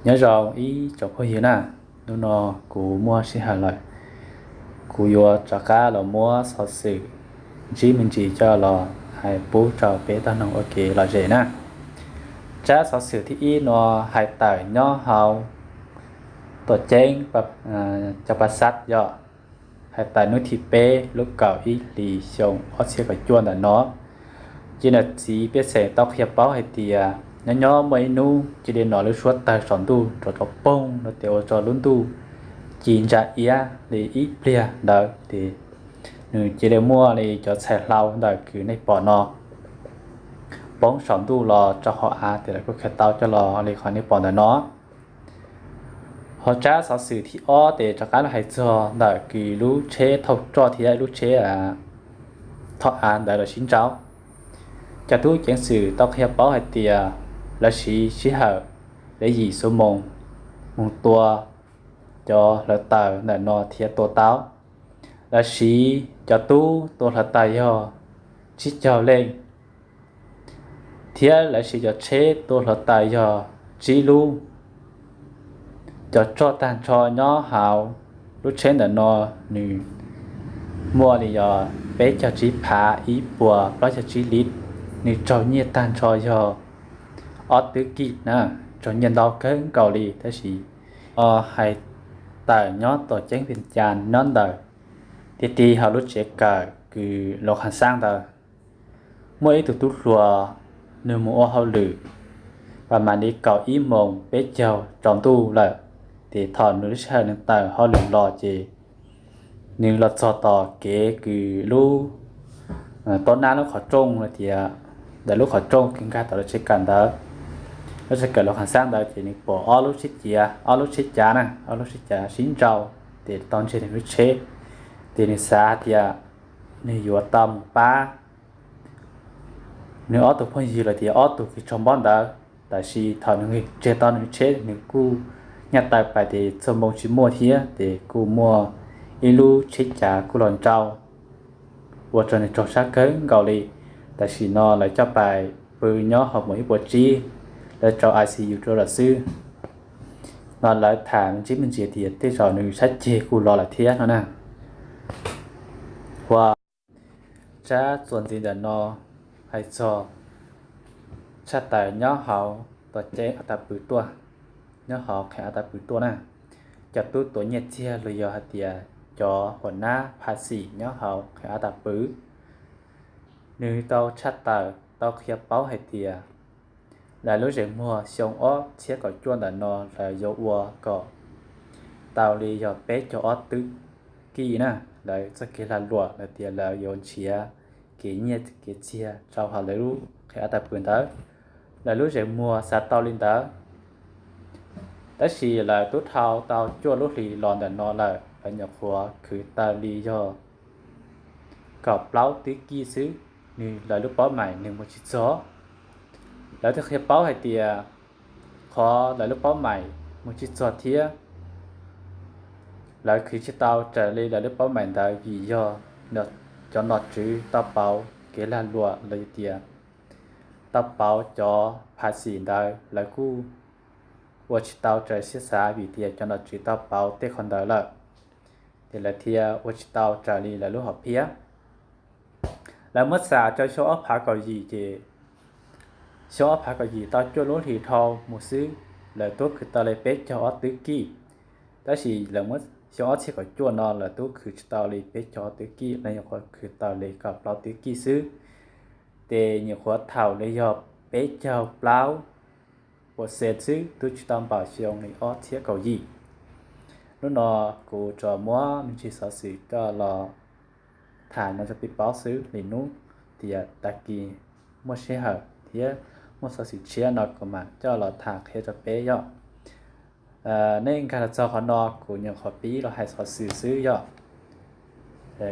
Nyob zoo ib tsoom phooj ywg na, hnub no kuv muaj sij hawm lawm, kuv yuav rov qab los muab xov xwm ntsib me ntsis coj los hais pub rau peb tau mloog ua kev lom zem na. Tsab xov xwm thib ib no hais tawm nyob hauv tuam ceeb Cov Pas Xav yog hais tawm hnub thib peb lub kaum ib hlis xyoo ob txhiab kaum cuaj ntawm no. Ces nam txiv pej xeem tau qhia paub hais tias nyob nyob muaj ib hnub cia li hnov lub suab tawg saum ntuj rov rov poog no ces ua rau lub ntuj ci ntsa iab li ib pliag ntawd ces nws cia li muaj li cov txhais hlau ntawm kws nej pom no poob saum ntuj los rau hauv av ces lawv kuj khaws tau coj los li qhov nej pom ntawm no. Ho tsab xov xwm thib ob ces rov qab los hais txog ntawm kws lub tsheb thauj roj thiab lub tsheb thauj av ntawd los sib nrau. Cov tub ceev xwm tau qhia paub hais tias lawv siv sij hawm li yim xuab moos mus tua cov hlawv taws ntawm no thiab tua tau. Lawv siv cov tub tua hlawv taws yog tsib caug leej thiab lawv siv cov tsheb tua hlawv taws yog tsib lub. Cov roj tag nrho nyob hauv lub tsheb ntawm no nws muaj li yog peb caug tsib phav ib puas plaub caug tsib lib, nws raug nyiaj tag nrho yog ob twb kij na, raug nyiaj ntau kawg nkaus li. Tab sis hais tawm nyob tom ceeb Vias Cas nyob ntawm tiag tig hauv lub tsev kawm kws Los Khas Xaab ntawd, muaj ib tug tub hluas nws mus ua hauj lwm pas mam li kaum ib moos peb caug tsaus ntuj lawm, ces thaum nws lub sij hawm nws tawm hauj lwm los ces nws los txog tom kev kws lub tob nab lub qhov rooj tias ntawm lub qhov rooj kws nkag tom lub tsev kawm ntawd, lub tsev kawm Los Khas Xaab ntawd ces nws pom ob lub tsheb cav, ob lub tsheb cav na, ob lub tsheb cav sib nrau, ces tau ntseg nws lub tsheb. Ces nws xav hais tias nws yuav tau mus pab nws ob tug phooj ywg los tias ob tug kws raug mob ntawd. Tab sis thaum nws nqis tseg tau nws tsheb nws kuj nyaj taw pais ces txhua moo tsis muaj thiab, ces kuj muaj ib lub tsheb cav kuj los nrau ua rau nws raug sab kawg nkaus li. Tam sim no lawv coj pais pw nyob hauv mus ib puas tsib, lawv rau I C U rau lawm xwb. No lawv tham me ntsis me ntsis tias tej zaum nws sab ceg kuj los lawm thiab no na. Ua tsab txuas ntxiv ntawm no hais txog tshaj tawm nyob hauv tom ceeb a ta pw tuaj, nyob hauv qhev a ta pw tuaj na. Cov tub tuav nyiaj txiag los yog hais tias cov huam nab phav xim nyob hauv qhev a ta pw, nws tau tshaj tawm tau qhia paub hais tias lawv lub zeem muag xyoo ob txhiab kaum cuaj ntawm no lawv yuav ua kom tau li yog peb caug ob twb kij na. Lawv txoj kev lag luam lawv tias lawv yuav nrhiav kev nyiaj kev txiag rau hauv lawv lub qhev a ta pw ntawd. Lawv lub zeem muag xav tau li ntawd, tab sis lawv twb dhau tau cuaj lub hlis los ntawm no lawm, lawv nyuam qhuav khwv tau li yog kaum plaub twb kij xwb, nws lawv lub paub maim nws mus tsis txog. Lawv thiaj qhia paub hais tias qhov lawv lub paub maim mus tsis txog thiab lawv khwv tsis tau raws li lawv lub paub maim ntawd vim yog cov nom tswv tau pauv kev lag luam los yog tias tau pauv cov phav xim ntawd lawv kuj ua tsis tau raws siab xav vim tias cov nom tswv tau pauv tej qhov ntawd lawm, ces lawv thiaj ua tsis tau raws li lawv lub hom phiaj. Lawv muab xam rau xyoo ob phav kaum yim ces xyoo ob phav kaum yim tau cuaj lub hlis dhau mus xwb, lawv twb khwv tau li peb caug ob twb kij. Tab sis lawv muab xyoo ob txhiab kaum cuaj no lawv twb khwv tsis tau li peb caug ob twb kij, lawv nyuam qhuav khwv tau li kaum plaub twb kij xwb. Ces nyuam qhuav thaum li yog peb caug plaub percent xwb, twb tsis tau npaum xyoo li ob txhiab kaum yim. Hnub no kuv tsuas muab me ntsis xov xwm coj los tham no rau peb paub xwb li hnub, tias tag kis muaj sij hawm thiab muaj xov xwm tshiab no kuv mam coj los tham qhia rau peb yom. Nej nkag los txog qhov no kuv nyuam qhuav pib los hais xov xwm xwb yom.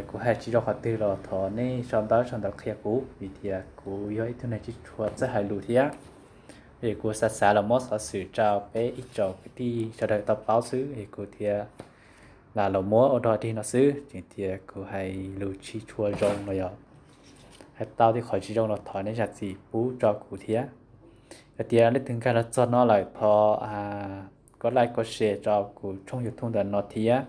Kuv hais tsis zoo qhov twg los thov nej sau ntawv sau ntawv qhia kuv vim tias kuv yog ib tug neeg tsis tshua txawj hais lus thiab. Es kuv xav xav los muab xov xwm rau peb ib tsoom kwv tij sawv daws tau paub xwb es kuv thiaj lam los muab ua dog dig no xwb, tseem tias kuv hais lus tsis tshua zoo los yog hais tau tej qhov tsis zoo los thov nej zam txim pub rau kuv thiab. Yog tias leej twg nkag los txog no lawm thov koj like koj share rau kuv tshooj YouTube ntawm no thiab.